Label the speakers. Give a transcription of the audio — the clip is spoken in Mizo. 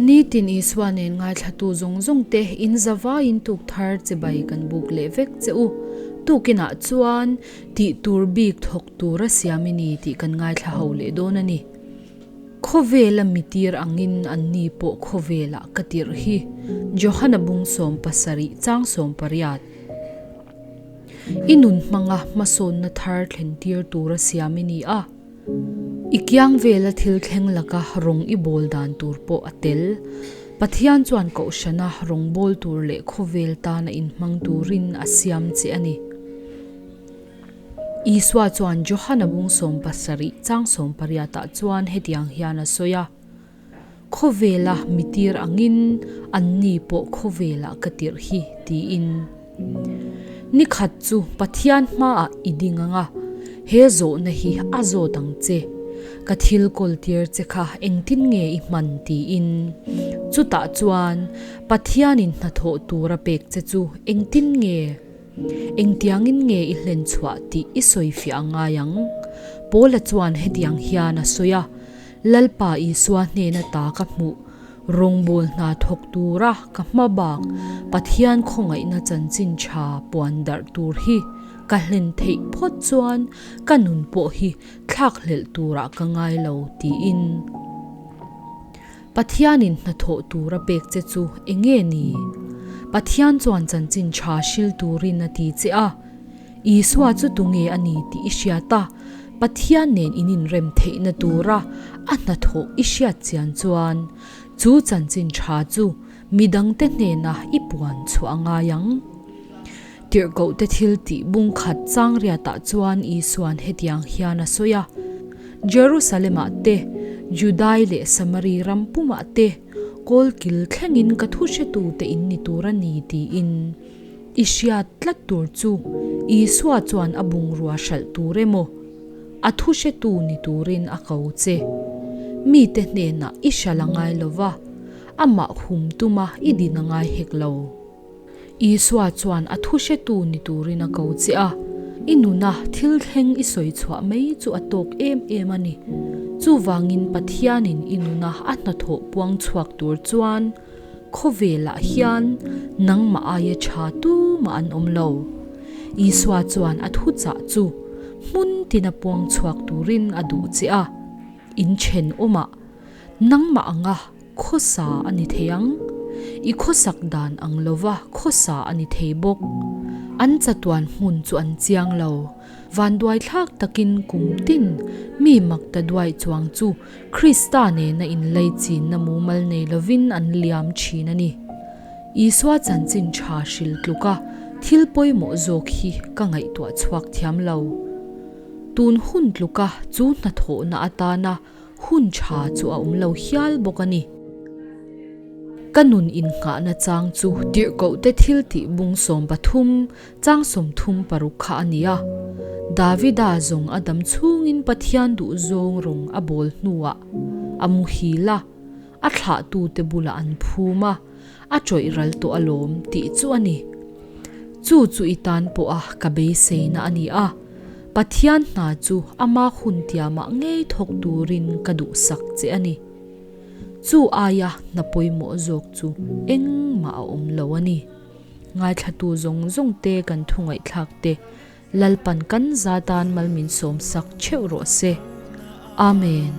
Speaker 1: Nitin Isua nen ngaithlatu zawng zawng te in zavaiin tuk thar chibai kan buk leh vek che u. Tukinah chuan tih tur bik thawk tur a siam i ni tih kan ngaithla ho leh dawn a ni. Khawvela mitir angin anni pawh khawvelah ka tirh hi. Johana bung 17 chang 18. I nun hmanga hmasawnna thar thlentir tur a siam i ni a. I kiang vela thil thleng laka rawng i bawl dan tur pawh a tel. Pathian chuan kohhrana rawng bawl tur leh khawvel tana inhmang turin a siam che a ni. Isua chuan Johana bung 17 chang 18 ah chuan hetiang hian a sawi a, Khawvela mitir angin anni pawh khawvelah ka tirh hi, tiin. Ni khat chu Pathian hmaah i ding ang a, he zawhna hi a zawt ang che, Ka thil kawltir che kha engtin nge i hman? tiin. Chutah chuan Pathianin hnathawh tur a pek che chu engtin nge? Engtiangin nge i hlen chhuah tih i sawi fiah a ngai ang? Paula chuan hetiang hian a sawi a, Lalpa Isua hnena ta ka hmuh, rawngbawl hna thawk tura ka hma bak Pathian khawngaihna chanchin tha puan darh tur hi ka hlen theih phawt chuan ka nun pawh hi thlak hlelh turah ka ngai lo tiin. Pathianin hnathawh tur a pek che chu eng nge ni? Pathian chuan chanchin tha hril turin a ti che a. Isua chu tunge a ni tih i hriat a, Pathian nen in inrem theihna tura a hnathawh i hriat chian chuan chu chanchin tha chu midangte hnena i puan chhuah a ngai ang. Tirhkohte thil tih bung khat chang riatah chuan Isua'n hetiang hian a sawi a, Jerusalem-ah te, Judai leh Samari ram pumah te, kawlkil thlengin ka thu hretute in ni tur a ni, tiin. I hriat tlat tur chu Isua chuan a bungrua hralh tur emaw, a thu hretu ni turin a ko che. Mite hnenah i hralh a ngai lo va, amah hum tuma i din a ngai hek lo. Isua chuan a thu hretu ni turin a ko che a, i nuna thil thleng i sawi chhuah mai chu a tawk em em a ni. Chuvangin Pathianin i nuna a hnathawh puang chhuak tur chuan khawvelah hian nangmah aia tha tumah an awm lo. Isua chuan a thuchah chu hmun tina puang chhuak turin a duh che a, inthenawmah nangmah anga Khawsa a ni thei ang. I khawsak dan ang lova khawsa a ni thei bawk. An chatuan hmun chu an chiang lo. Vanduai thlak takin kum tin mi mak ta duai chuang chu Krista nena inlei chinna mumal nei lovin an liam thin a ni. Isua chanchin tha hril tluka thil pawimawh zawk hi ka ngaihtuah chhuak thiam lo. Tun hun tluka chu hnathawhna atana Hun tha chu a awm lo hial bawk a ni. Ka nun innghahna chang chu tirhkohte thil tih bung 13 chang 36 kha a ni a. Davida zawng a dam chhungin Pathian duhzawng rawng a bawl hnuah a muhil a, a thlahtute bulah an phum a, a tawih ral tawh alawm tih chu a ni. Chu chu i tan pawha ka beiseina a ni a, Pathian hna chu ama hun tiamah ngei thawk turin ka duhsak che a ni. Chu aia hna pawimawh zawk chu engmah a awm lo a ni. Ngaithlatu zawng zawng te kan thu ngaihthlak te Lalpan kan za tan mal min sawmsak theuh rawh se. Amen.